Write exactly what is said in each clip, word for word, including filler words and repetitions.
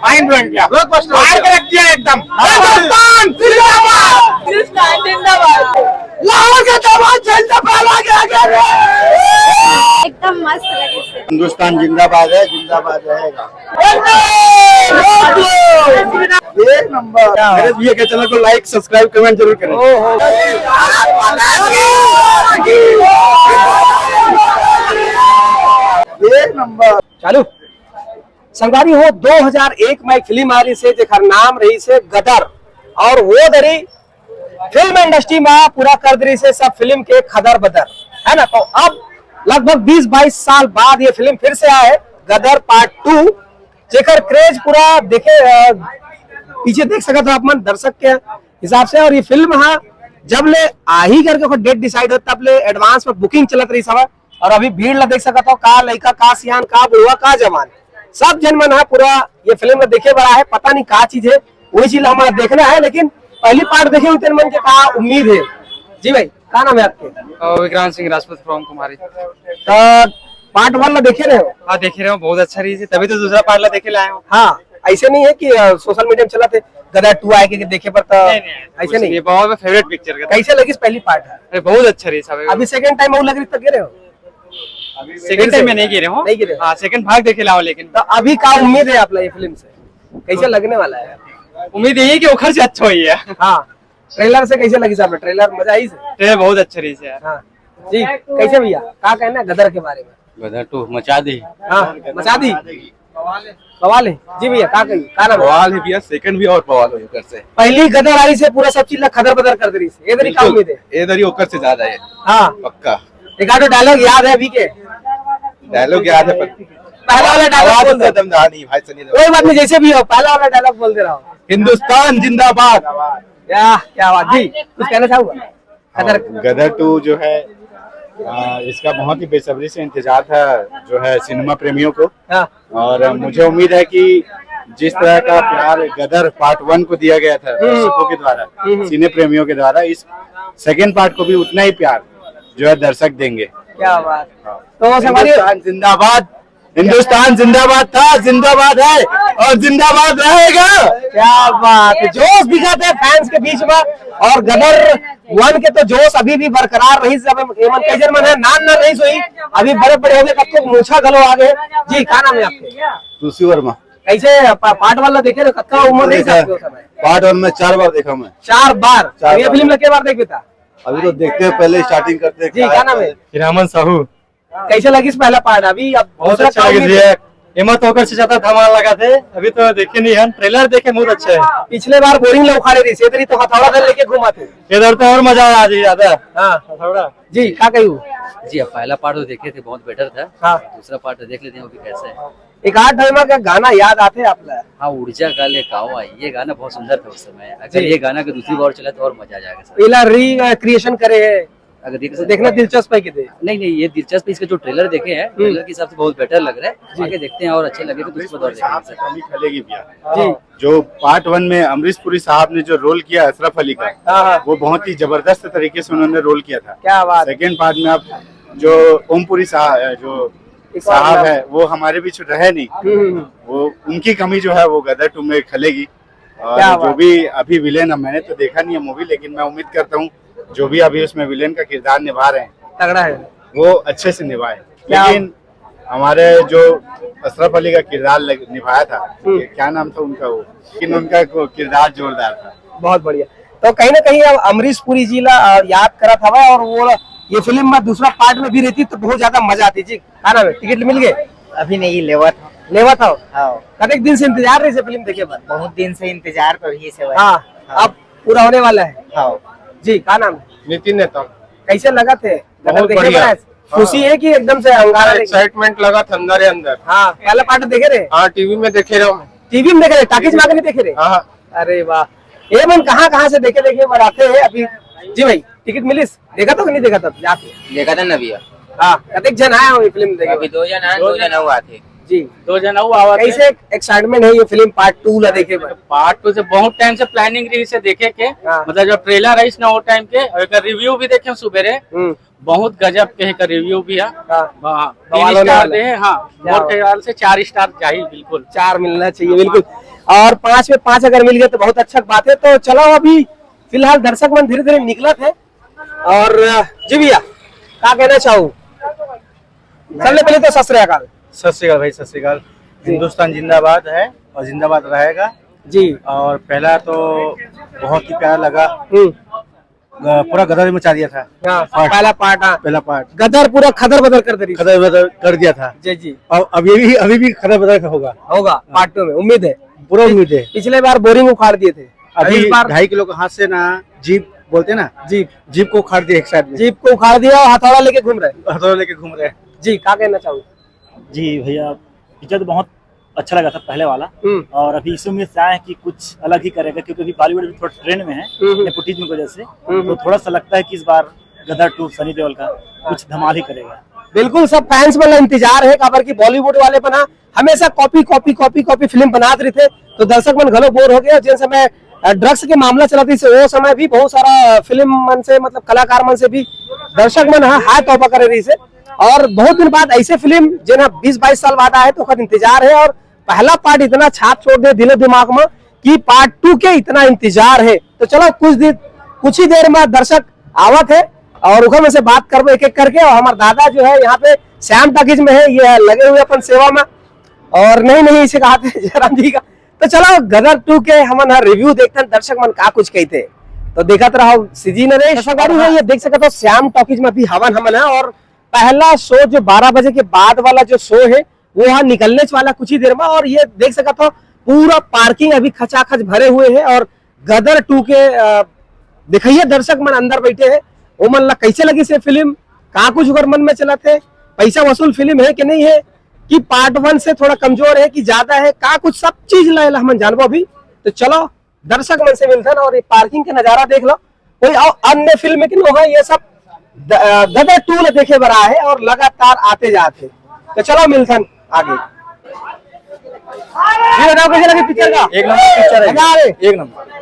Mind blowing क्या, blockbuster मार के रख दिया एकदम। हिंदुस्तान जिंदाबाद। हिंदुस्तान जिंदाबाद। लाहौर का दामाद झंडा फहरा के आगे रे। एकदम मस्त लगे। हिंदुस्तान जिंदाबाद है, जिंदाबाद रहेगा। एक नंबर। मेरे भैया के चैनल को लाइक, सब्सक्राइब, कमेंट जरूर करें। एक नंबर। चालू। संगवारी हो, दो हज़ार एक में एक फिल्म आ रही से, जेकर नाम रही से गदर, और वो दरी फिल्म इंडस्ट्री में पूरा कर दे रही से सब फिल्म के खदर बदर, है ना। तो अब लगभग बीस बाईस साल बाद ये फिल्म फिर से आए, गदर पार्ट टू, जेकर क्रेज पूरा देखे, अ, पीछे देख सकत हो आप मन दर्शक के हिसाब से। और ये फिल्म हा जब ले आही करके ओकर डेट डिसाइड हो, तब ले एडवांस में बुकिंग चलत रही सब। और अभी भीड़ ला देख सकत हो, का लइका, का सियान, का बुढ़वा, का जवान, सब झन मन हा पूरा ये फिल्म ला देखे बर आए हे। पता नहीं का चीज है, वही चीज ला हमारा देखना है। लेकिन पहली पार्ट देखे हुए तेन मन के का उम्मीद है? जी भाई, का नाम है आपके? अ, विक्रांत सिंह राजपूत from कुमारी। तो पार्ट वन ला देखे रहे हो? हाँ, देखे रहे हो, बहुत अच्छा रही है, तभी तो दूसरा पार्ट ला देखे लाए हो। हाँ, ऐसे नहीं है कि, अ, सोशल मीडिया में चला थे गदर टू आए के देखे पर तो नहीं, नहीं, ऐसे कुछ नहीं। नहीं, बहुत फेवरेट पिक्चर का। कैसे लगी पहली पार्ट है? अरे, बहुत अच्छा रही सब। अभी सेकंड टाइम वो लग रही तो गिरे हो? सेकंड टाइम में नहीं गिरे हो। नहीं गिरे। हाँ, सेकंड भाग देखे लाओ लेकिन। तो अभी का उम्मीद है आप लोग ये फिल्म से, कैसे लगने वाला है? उम्मीद यही है कि ओखर से अच्छा होई है। हाँ, ट्रेलर से कैसे लगी साहब? ट्रेलर मजा आई से? ट्रेलर बहुत अच्छा रही से यार। हाँ जी, कैसे भैया, का कहना है गदर के बारे में? गदर टू मचा दी। हाँ, मचा दी। बवाल है जी भैया, का कही, का नाम है? बवाल है भैया, सेकंड भी और बवाल हो ओकर से। पहली गदर आई से पूरा सब चीज ला खदर बदर कर दे रही से। ये दरी का बिल्कुल, उम्मीद है? ये दरी ओकर से ज्यादा है। हाँ। पक्का। एक आधो डायलॉग याद है अभी के? डायलॉग याद है पर पहला वाला डायलॉग आवाज बोल दे। एकदम ना नहीं भाई, सनी देओल। कोई बात नहीं, जैसे भी हो, पहला वाला डायलॉग बोल दे रहा हूँ। हिंदुस्तान जिंदाबाद। क्या, क्या बात जी, कुछ कहना चाहूंगा? हाँ, गदर। गदर टू जो है, आ, इसका बहुत ही बेसब्री से इंतजार था जो है सिनेमा प्रेमियों को। हाँ। और मुझे उम्मीद है कि जिस तरह का प्यार गदर पार्ट वन को दिया गया था हम्म। दर्शकों के द्वारा, हम्म। सिने प्रेमियों के द्वारा, इस सेकेंड पार्ट को भी उतना ही प्यार जो है दर्शक देंगे। क्या बात। हाँ। तो हमारी हिंदुस्तान जिंदाबाद, हिंदुस्तान जिंदाबाद था, जिंदाबाद है और जिंदाबाद रहेगा। क्या बात है, जोश दिखाते हैं फैंस के बीच में। और गदर वन के तो जोश अभी भी बरकरार रही, सब एमन कई जन मन है, नान ना रही सोई, अभी बड़े बड़े हो गए, कतको मूछा घलो आ गए। जी, का नाम है आपके? तुलसी वर्मा। कैसे पा-, पार्ट वन ला देखे ना, कतका उम्र रही देखा, आपके उस समय? पार्ट वन में चार बार देखा मैं। चार बार? चार ये बार। फिल्म ला के बार देख बेटा? अभी तो देखते हैं, पहले स्टार्टिंग करते हैं, जी, क्या क्या नाम है? है? हिरामन साहू। कैसे लगिस पहला पार्ट? अभी अब बहुत दूसरा अच्छा काम लगिस भी भैया। एमा तो ओकर से ज्यादा धमाल लगा थे, अभी तो देखे नहीं हम, ट्रेलर देखे बहुत अच्छा है। पिछले बार बोरिंग ला उखाड़े रही, सेतरी तो हथौड़ा धर लेके घुमा थे। इधर तो और मजा आ रही ज्यादा। हाँ। हथौड़ा। जी, का कही? जी, अब पहला पार्ट तो देखे थे, बहुत बेटर था। हाँ। दूसरा पार्ट देख लेते हैं, वो भी कैसा है। एक आध टाइम का गाना याद आते आप ला? हाँ, ऊर्जा का ले कावा, ये गाना बहुत सुंदर था उस समय। अगर जी। ये गाना के दूसरी बार चला तो और मजा आ जाएगा सर। पहला री, अ, क्रिएशन करे है। अगर देख तो सकते देखना हैं। दिलचस्प है कि दे? नहीं, नहीं, ये दिलचस्प, इसका जो ट्रेलर देखे हैं, हम्म। ट्रेलर के हिसाब से बहुत बेटर लग रहा है। जी। आगे देखते हैं और अच्छे लगे तो दूसरी बार देखेंगे सर। कमी खलेगी भैया। जी। जो पार्ट वन में अमरीश पुरी साहब ने जो रोल किया अशरफ अली का, हाँ, हाँ। वो बहुत ही जबरदस्त तरीके से उन्होंने रोल किया था। क्या बात। सेकेंड पार्ट में आप जो ओमपुरी साहब, जो एक और साहब नाम। है, वो हमारे बीच रहे नहीं। हम्म, हम्म, हम्म। वो उनकी कमी जो है वो गदर टू में खलेगी। और क्या जो बात। भी अभी विलेन है, मैंने तो देखा नहीं है मूवी, लेकिन मैं उम्मीद करता हूँ जो भी अभी उसमें विलेन का किरदार निभा रहे हैं, तगड़ा है। वो अच्छे से निभाए। क्या? लेकिन हमारे जो अशरफ अली का किरदार लग-, निभाया था, हम्म। क्या नाम था उनका वो, लेकिन उनका को-, किरदार जोरदार था। बहुत बढ़िया। तो कहीं ना कहीं अब अमरीश पुरी जी ला, अ, याद करत हवा और वो ये फिल्म में दूसरा पार्ट में भी रहती तो बहुत ज्यादा मजा आती जी। का नाम है? टिकट मिल गए? अभी नहीं, लेवत हव। लेवत हव? हाँ। कतेक दिन से इंतजार रही से फिल्म देखे बर? बहुत दिन से इंतजार तो रही से भाई। हाँ, हाँ। अब पूरा होने वाला है। हाँ। जी, का नाम है? नितिन नेता। कैसे लगा थे? बहुत देखे बढ़िया। बर है? खुशी हाँ। है कि एकदम से अंगारा देखे? एक्साइटमेंट लगा था अंदर ही अंदर। हाँ, पहला पार्ट देखे रहे? हाँ, टीवी में देखे रहे हम। टीवी में देखे रहे, टॉकीज में आके नहीं देखे रहे? हाँ। अरे वाह, ये मन कहाँ कहाँ से देखे देखे बर आते हैं अभी। जी भाई, टिकट मिलिस? देखा था कि नहीं देखा था जाके? देखा था ना भैया। हाँ, कतेक झन आए हो ये फिल्म देखे अभी बर? दो झन आए, दो दो झन झन। हुआ थे। जी। दो झन अउ आवत हे। कैसे एक्साइटमेंट है ये फिल्म पार्ट टू ला देखे बर? पार्ट टू से बहुत टाइम से प्लानिंग रही से देखे के। हाँ। मतलब जब ट्रेलर आइस ना वो टाइम के, और एकर रिव्यू भी देखे सुबेरे, हम्म। बहुत गजब के एकर रिव्यू भी है। हाँ। हाँ, बवाल तीन होने स्टार वाला है। दे, हाँ, क्या मोर बात। ख्याल से चार स्टार चाहिए बिल्कुल। चार मिलना चाहिए बिल्कुल। और पांच में पांच अगर मिल गए तो बहुत अच्छा बात है। तो चलो, अभी फिलहाल दर्शक मन धीरे धीरे निकलत है। और जी भैया, का कहना चाहू? सबले पहले तो सत श्री अकाल। सत श्री अकाल भाई, सत श्री अकाल। जी। हिंदुस्तान जिंदाबाद है और जिंदाबाद रहेगा। जी। और पहला तो बहुत ही प्यारा लगा। हम्म। अ, पूरा गदर मचा दिया था। हाँ, Part। पहला part, हाँ। पहला part। गदर पूरा खदर बदर कर दे रही। खदर बदर कर दिया था। जी, जी। और अब ये भी, अभी भी खदर बदर का होगा। होगा, हाँ। Part two में, उम्मीद है। पूरा उम्मीद है। पिछले बार बोरिंग उखाड़ दिए थे। अभी इस बार ढाई किलो का हाथ से ना, जीप बोलते ना, जीप। जीप को उखाड़ दिया एक साइड में। जीप को उखाड़ दिया और हथौड़ा लेके घूम रहे हैं। हथौड़ा लेके घूम रहे हैं। जी, क्या कहना चाहूँ? जी भैया, पिक्चर तो बहुत अच्छा लगा था पहले वाला। हम्म। और अभी इस उम्मीद से आए हैं कि कुछ अलग ही करेगा, क्योंकि अभी बॉलीवुड भी थोड़ा ट्रेंड में है हम्म, हम्म। नेपोटिज्म की वजह से। हम्म, तो हम्म। थोड़ा सा लगता है कि इस बार गदर टू सनी देओल का कुछ धमाल ही करेगा। बिल्कुल, सब फैंस वाला इंतजार है, काबर कि बॉलीवुड वाले बना हमेशा copy, copy, copy, copy film बनात रहिथे, तो दर्शक मन घलो बोर हो गए। और जिन समय, अ, ड्रग्स के मामला चलत रहिस, वो समय भी बहुत सारा फिल्म मन से, मतलब कलाकार मन से भी दर्शक मन ह-, हाय तौबा करे रहिस। और बहुत दिन बाद ऐसे फिल्म, जेन ह बीस बाईस साल बाद आए, तो ओकर इंतजार है। और पहला पार्ट इतना छाप छोड़ दे दिलो दिमाग में कि पार्ट टू के इतना इंतजार है। तो चलो, कुछ दिन, कुछ ही देर में दर्शक आवत है और ओकर में से बात करबो एक एक करके। और हमार दादा जो है यहाँ पे श्याम टॉकीज में है, ये लगे हुए अपन सेवा में। और नहीं, नहीं, इसे कहा थे जयराम जी का। तो चलो, गदर टू के हमन ह रिव्यू देखते हैं, दर्शक मन का कुछ कहते हैं। तो देखत रहो सीजी नरेश। दर्शक बारू है, ये देख सकत हो श्याम टॉकीज में भी हवन हमन है। और पहला शो जो बारह बजे के बाद वाला जो शो है, वो ह निकलने वाला कुछ ही देर में। और ये देख सकत हो, पूरा पार्किंग अभी खचाखच भरे हुए है। और गदर टू के, अ, देखइया दर्शक मन अंदर बैठे हैं, ओमन ला कैसे लगिस ये फिल्म, का कुछ ओकर मन में चलत है, पैसा वसूल फिल्म है कि नहीं है, कि पार्ट वन से थोड़ा कमजोर है कि ज्यादा है, का कुछ, सब चीज ला एला हमन जानबो अभी। तो चलो, दर्शक मन से मिलथन और ये पार्किंग के नजारा देख लो। कोई और अन्य फिल्म के नोहा, ये सब द-, अ, गदर टू ल देखे बर आए हे और लगातार आते जात हे। तो चलो मिलथन आगे। जी बताओ, कैसे लगी पिक्चर का? एक नंबर पिक्चर है। मजा आ रहे? एक नंबर।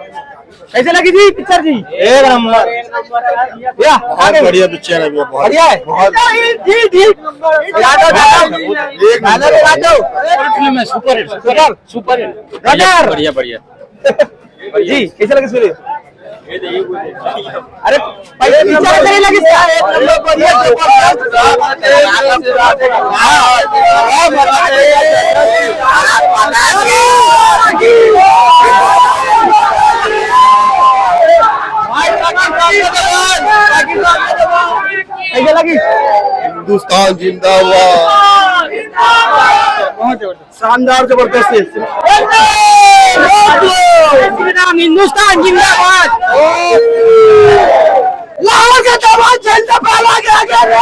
कैसे लगी जी पिक्चर जी? एक नंबर। या, बहुत आगे। बढ़िया पिक्चर है भैया, बहुत बढ़िया है। बहुत जी, जी, जी। यादव, यादव। एक नंबर। यादव, यादव। फिल्म है, super hit, super hit, super hit. Gadar. बढ़िया, बढ़िया। जी, कैसे लगे सूर्य? अरे, पहले पिक्चर कैसे लगे? एक नंबर बढ़िया, जबरदस्त। कैसे लगी? हिंदुस्तान जिंदाबाद। बहुत जबरदस्त। शानदार, जबरदस्त है। हिंदुस्तान जिंदाबाद। लाहौर का दामाद झंडा फहरा के आगे।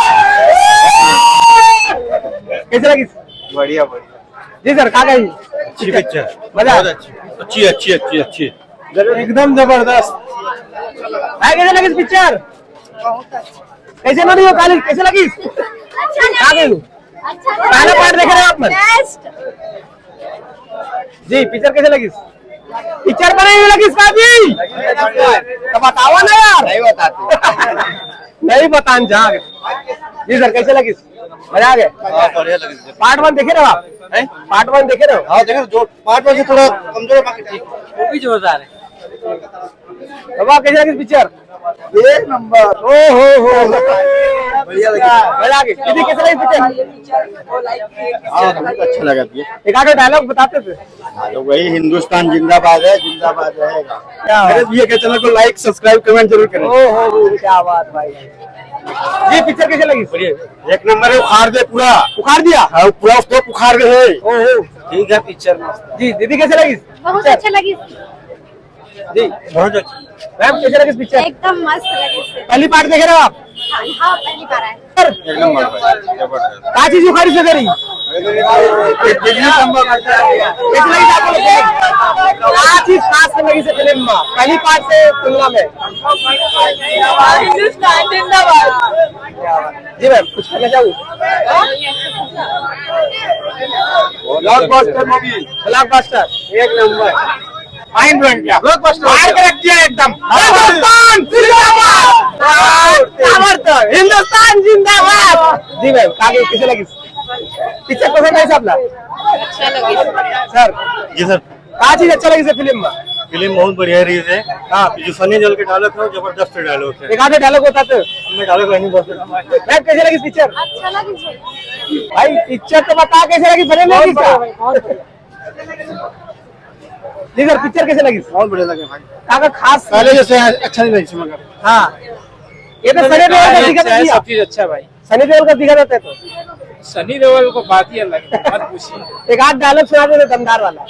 कैसे लगी? बढ़िया, बढ़िया। जी सर, का कही? अच्छी पिक्चर। मजा? बहुत अच्छी। अच्छी, अच्छी, अच्छी, अच्छी। एकदम जबरदस्त। भाई, कैसे लगी पिक्चर? कैसे लगी हो काली? कैसे लगी? अच्छा लगी। का कही? अच्छा लगी। पहला पार्ट देखे रहे आप मन? बेस्ट। जी, पिक्चर कैसे लगी? पिक्चर बने नहीं लगी इसका जी? तो बताओ ना यार। नहीं बताते। नहीं बतान जाग। जी सर, कैसे लगी? मजा आ गया? हाँ, बढ़िया लगी। पार्ट वन देखे रहे हो आप? हैं? पार्ट वन देखे रहे हो? हाँ, देखे, जो पार्ट वन से थोड़ा कमजोर है, बाकी ठीक। वो भी जोरदार है। बाबा, कैसे लगी पिक्चर? एक नंबर। ओ हो हो। बढ़िया लगी। मजा आ गई। दीदी, कैसे लगी पिक्चर? हाँ, हमको अच्छा लगा भैया। एक आध डायलॉग बताते थे। हाँ, तो वही, हिंदुस्तान जिंदाबाद है, जिंदाबाद रहेगा। क्या बात। अरे भैया के चैनल को लाइक, सब्सक्राइब, कमेंट जरूर करें। ओ हो हो, क्या बात भाई। ये पिक्चर कैसे लगी? बढ़िया। एक नंबर है, उखाड़ दे पूरा। उखाड़ दिया? हाँ, पूरा उसको उखाड़ दे है। ओ हो। ठीक है, पिक्चर मस्त है। जी, दीदी कैसे लगी? बहुत अच्छा लगी। जी। बहुत अच्छा। मैम, कैसे लगी पिक्चर? एकदम मस्त लगी। पहली पार्ट देख रहे हो आप? हाँ, हाँ, पहली बार आए। एक नंबर भाई, जबरदस्त। का चीज उखाड़ी से करी? कैसे लगी आपको? का चीज खास लगी से फिल्म में? पहली पार्ट से तुलना में? हिंदुस्तान जिंदाबाद। जी मैम, कुछ कहना चाहूँ? Blockbuster movie. ब्लॉकबस्टर। एक नंबर। माइंड ब्लोइंग किया। ब्लॉकबस्टर। मार के रख दिया एकदम। हिंदुस्तान जिंदाबाद। ताबड़तोड़। हिंदुस्तान जिंदाबाद। जी मैम, का कही, कैसे लगी? पिक्चर पसंद है सबला? अच्छा लगी। सर। जी सर। का चीज अच्छा लगिस हे फिल्म में? फिल्म बहुत बढ़िया रहिस हे। हाँ। जो सनी देओल के डायलॉग हे, वो जबरदस्त डायलॉग हे। एक आधे डायलॉग बता तो। मैं डायलॉग नहीं बोल सकता। मैम, कैसे लगिस पिक्चर? अच्छा लगिस भाई। भाई, पिक्चर तो बता, कैसे लगिस? बढ़िया लगिस का? जी सर, पिक्चर कैसे लगिस? बहुत बढ़िया लगे भाई। का, का खास? पहले जैसे अच्छा नहीं लगिस मगर। हाँ, ये तो सनी देओल का दिखा था। सब चीज अच्छा है भाई। सनी देओल का दिखा देते तो। सनी देओल को बात ही अलग है, मत पूछिए। एक आध डायलॉग सुना दे दमदार वाला।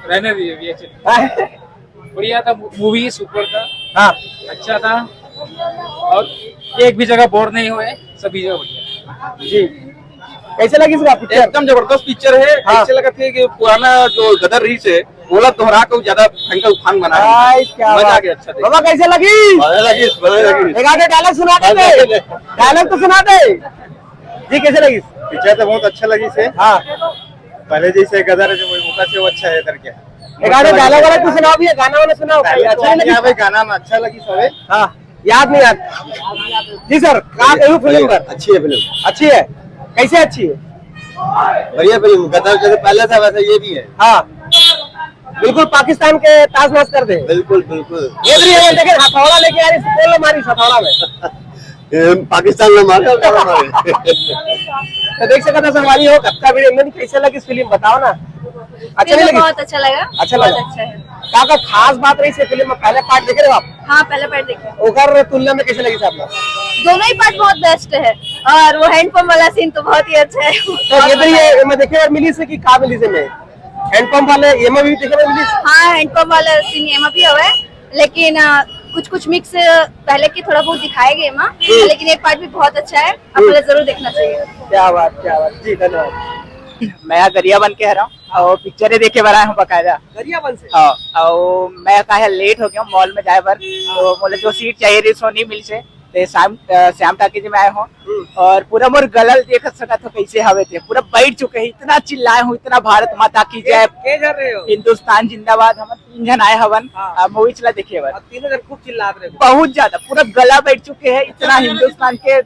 रहने दीजिए भैया, चलिए। हाँ। बढ़िया था, मूवी सुपर था। हाँ। अच्छा था, और एक भी जगह बोर नहीं हुए, सभी जगह बढ़िया। जी, कैसे लगिस बा पिक्चर? एकदम जबरदस्त पिक्चर है। हाँ। ऐसे लगा थे कि पुराना जो गदर रहिस हे, ओला दोहरा के ज्यादा भयंकर उफान बना है। भाई, क्या मजा आ गया, अच्छा था। बाबा, कैसे लगिस? बढ़िया लगिस, बढ़िया लगिस। एक आधे डायलॉग सुना दे। डायलॉग तो सुना दे। जी, कैसे लगिस? पिक्चर तो बहुत अच्छा लगिस हे। हाँ। पहले जैसे गदर है, जो वही मौका से वो अच्छा है करके। एक आधे डायलॉग वाला तो सुनाओ भैया, गाना वाला सुनाओ। पहले तो अच्छा नहीं लगिस? भाई, गाना में अच्छा लगिस हे। हाँ, याद नहीं याद। जी सर, का कहिहू फिल्म पर? अच्छी है फिल्म। अच्छी है, कैसे अच्छी है? बढ़िया फिल्म, गदर जैसे पहले था वैसे ये भी है। हाँ, बिल्कुल पाकिस्तान के ताज नाश कर दे। बिल्कुल, बिल्कुल। ये भी है, लेकिन हथौड़ा लेके यार, इसको कौन मारी हथौड़ा में? ये पाकिस्तान में मारे, हथौड़ा मारे। तो देख सकत हो संगवारी हो, कतका भीड़ हे। कैसे लगिस फिल्म, बताओ ना। अच्छा नहीं फिल्म लगिस? बहुत अच्छा लगा। अच्छा बहुत लगा। अच्छा है। का, का खास बात रहिस हे फिल्म में? पहले पार्ट देखे रहे हो आप? हाँ, पहले पार्ट देखे। ओकर तुलना में कैसे लगिस आप लोग? दोनों ही पार्ट बहुत बेस्ट है, और वो हैंडपंप वाला सीन तो बहुत ही अच्छा है। तो ये तो ये मैं देखे और मिलिस हे कि का मिलिस हे में? हैंडपंप वाले ये में भी देखे और मिलिस? हाँ, हैंडपंप वाला सीन ये में भी हवे, लेकिन कुछ कुछ मिक्स पहले के थोड़ा बहुत दिखाए गए माँ, हम्म। लेकिन एक पार्ट भी बहुत अच्छा है, आप हम्म। लोग जरूर देखना चाहिए। क्या बात, क्या बात। जी, धन्यवाद। मैं यहाँ गरिया बन के हरंव और पिक्चर देखे बर आए हंव बकायदा। गरिया बन से? हाँ, और मैं काहे लेट हो गया हूँ मॉल में जाए बर, तो मोला जो सीट चाहिए रहिस वो नहीं मिलिस हे, तो श्याम, अ, श्याम टाकीज में आए हंव। हम्म। और पूरा मोर गला ल देख सकत हो कैसे हवे थे, पूरा बैठ चुके हे, इतना चिल्लाए हंव, इतना भारत माता की जय, के झन रहे हो? हिंदुस्तान जिंदाबाद, हम तीन झन आए हवन, हाँ। अ, मूवी ला देखे बर। अब तीनों झन खूब चिल्लात रहे। बहुत ज्यादा, पूरा गला बैठ चुके हे, इतना हिंदुस्तान के,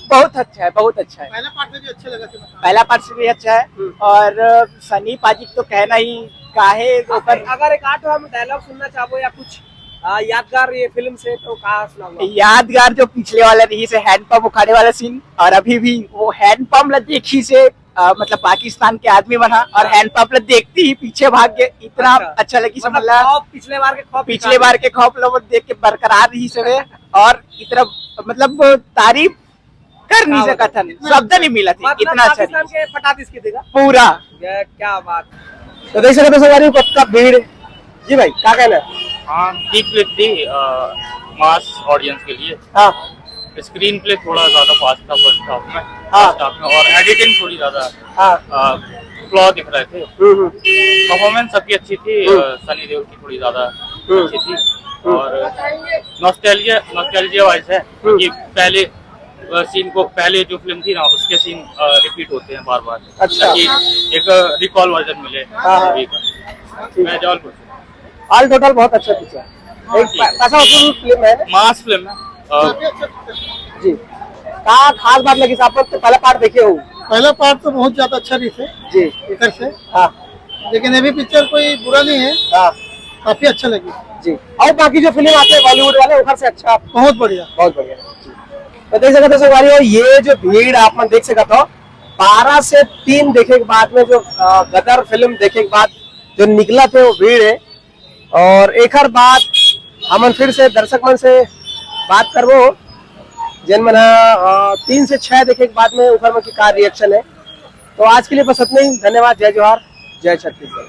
बहुत अच्छा है, बहुत अच्छा है। पहला पार्ट से भी अच्छा लगा था। पहला पार्ट से भी अच्छा है। हम्म। और, अ, सनी पाजी तो कहना ही का हे, अगर, ओकर अगर एक आध हम डायलॉग सुनना चाहबो या कुछ, अ, यादगार ये फिल्म से तो का सुनाऊंगा? यादगार जो पिछले वाला रहिस हे हैंडपंप उखाड़े वाला सीन, और अभी भी वो हैंडपंप ला देखिस हे, अ, मतलब पाकिस्तान के आदमी मन हा, और हाँ। हैंडपंप ला देखते ही पीछे भाग गए, इतना अच्छा। अच्छा लगिस हे मतलब मोला। खौफ, पिछले बार के खौफ पिछले निकाल बार के खौफ ला वो देख के बरकरार रहिस हे, और इतना मतलब तारीफ कर नहीं हाँ, सकत हन, इतना शब्द नहीं मिलत हे, मतलब इतना अच्छा पाकिस्तान रहिस। के पटा दिस की देगा। पूरा। ये क्या बात। तो देख सकत हो संगवारी हो, कतका भीड़ हे। जी भाई, का कहना हे? हाँ, ठीक फिल्म थी, अ, मास ऑडियंस के लिए। हाँ। स्क्रीन प्ले थोड़ा ज्यादा फास्ट था फर्स्ट हाफ में, हाँ। फर्स्ट हाफ में, और एडिटिंग थोड़ी ज्यादा, हाँ। अ, फ्लॉ दिख रहे थे। हम्म, हम्म। परफॉर्मेंस सबकी अच्छी थी, हम्म। अ, सनी देओल की थोड़ी ज्यादा हम्म। अच्छी थी, हम्म। और नॉस्टैल्जिया, नॉस्टैल्जिया वाइज है, हम्म। क्योंकि पहले, अ, सीन को, पहले जो फिल्म थी ना, उसके सीन, अ, रिपीट होते हैं बार बार, अच्छा। ताकि एक रिकॉल वर्जन मिले हाँ, हाँ। मूवी का। ठीक। मैं जबलपुर से। ऑल टोटल बहुत अच्छा पिक्चर। हाँ, एक ठीक है। पैसा वसूल फिल्म है ना? मास फिल्म है। अ, जी। का खास बात लगिस आप लोग तो पहला पार्ट देखे हो? पहला पार्ट तो बहुत ज्यादा अच्छा रहिस हे। जी। इधर से। हाँ। लेकिन ये भी पिक्चर कोई बुरा नहीं है। हाँ। काफी अच्छा लगी। जी। और बाकी जो फिल्म आते हैं बॉलीवुड वाले, उधर से अच्छा? बहुत बढ़िया। बहुत बढ़िया। जी। तो देख सकत हो संगवारी हो, ये जो भीड़ आप मन देख सकत हो, बारह से तीन देखे के बाद में जो, अ, गदर फिल्म देखे के बाद जो निकलत हे वो भीड़ हे। और एकर बाद हमन फिर से दर्शक मन से बात करबो, जेन मन ह, अ, तीन से छह देखे के बाद में ओकर मन के का रिएक्शन हे। तो आज के लिए बस इतना ही। धन्यवाद, जय जोहार, जय छत्तीसगढ़।